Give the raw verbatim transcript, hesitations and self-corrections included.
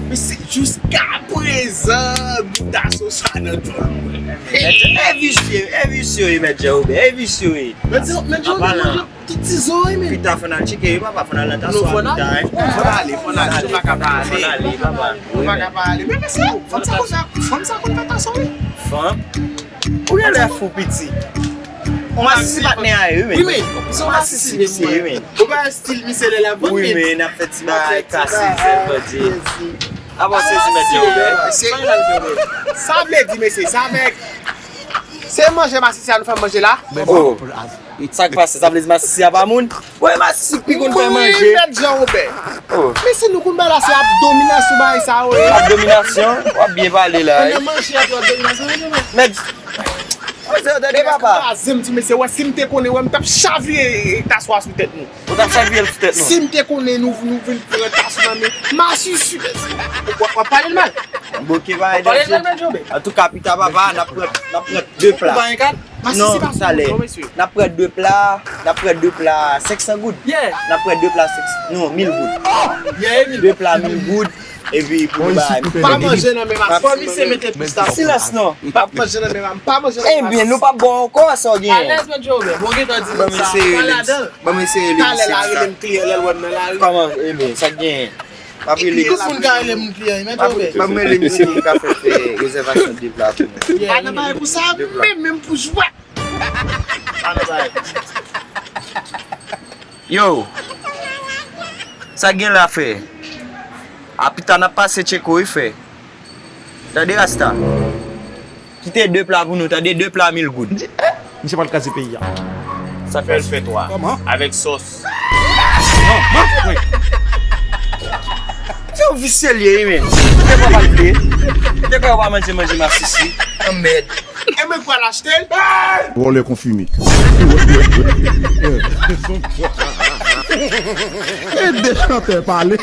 Mesye, jiskaprezan, bout aso sa nan djòl mwen. E visye, e visye wi, Mèt Jan Wobè, e visye wi. Mèt Jan, Mèt Jan Wobè manje tout ti zo wi, men. Pita fò n al tcheke wi, papa, fò n al nan taswa pita, hein. Non, fò n ale, fò n ale, fò n ale, papa. Fò n ale, papa. Wi, men. Men mesye, fanm sa konn fè, fanm sa konn fè taswa wi. Fanm? Ou genlè fou piti. Ou masisi patnè a ye wi, men. Wi, men. Ou masisi misye wi, men. Ou pa estil misye lè l ap vann, men. Wi, men, n ap fè ti bagay, kase zèl, bandi. Apa w sezi, Mèt Jan Wobè? Sa vle di, mesye, sa vle, se manje masisi a nou fè manje la? Oh, sa k pase? Sa vle di masisi a pa moun? Wè masisi k pi konn fè manje. Wi, Mèt Jan Wobè. Oh. Mesye, nou konn bagay la, se ap dominasyon bagay sa yo ye. Ap dominasyon? W ap byen pale la wi. Manje ap dominasyon, wi, men. Mèt, manje yo tande papa. Kraze m ti mesye, wè si m te konnen, wè m t ap chavire taswa sou tèt nou. Ou t ap chavire l sou tèt nou. Si m te konnen nou, nou vin pran taswa nan men masisi, mesye. W ap, w ap pale l mal. Bouke pa ede. Antouka, pita papa, n ap pran, n ap pran de pla. Ou pa gen kat? Non, talè. N ap pran de pla, n ap pran de pla senk san goud. Yeah. N ap pran de pla senk san, non, mil goud. Yeah, mil. De pla mil goud. Epi pou nou bay. Pa manje nan men masisi. Silans non. Pa manje nan men masisi. Pa manje nan men masisi. Ebyen, nou p ap bò ankò, sa w genyen. Alèz, Mèt Jan Wobè. Bon, gentan di nou sa. Pa ladan l. Ban m eseye li. Talè la rele m kliyan lè l wè m nan lari. Kòman, ebyen, sa k genyen? M ap rele misye. Tout moun ka rele m kliyan, Mèt Jan Wobè. M ap rele misye ki ka fè, fè rezèvasyon de pla pou mwen. Pa nan bagay pou sa, menm, menm pou jwèt. Pa nan bagay pou sa. Yo, sa k gen la, frè? A pita n ap pase tcheke w wi, frè. Tande, Rasta. Kite de pla pou nou, tande, de pla mil goud. Misye pral kraze peyi a. Sa fè l fè twa. Kòman? Avèk sòs. Non, non, wi. Se yon visye l ye wi, men. Te kwè w pa t vle. Te kwè w pa manje, manje masisi. Anmèd. E mwen k pral achte l. Vòlè konfime. E de chantè pale.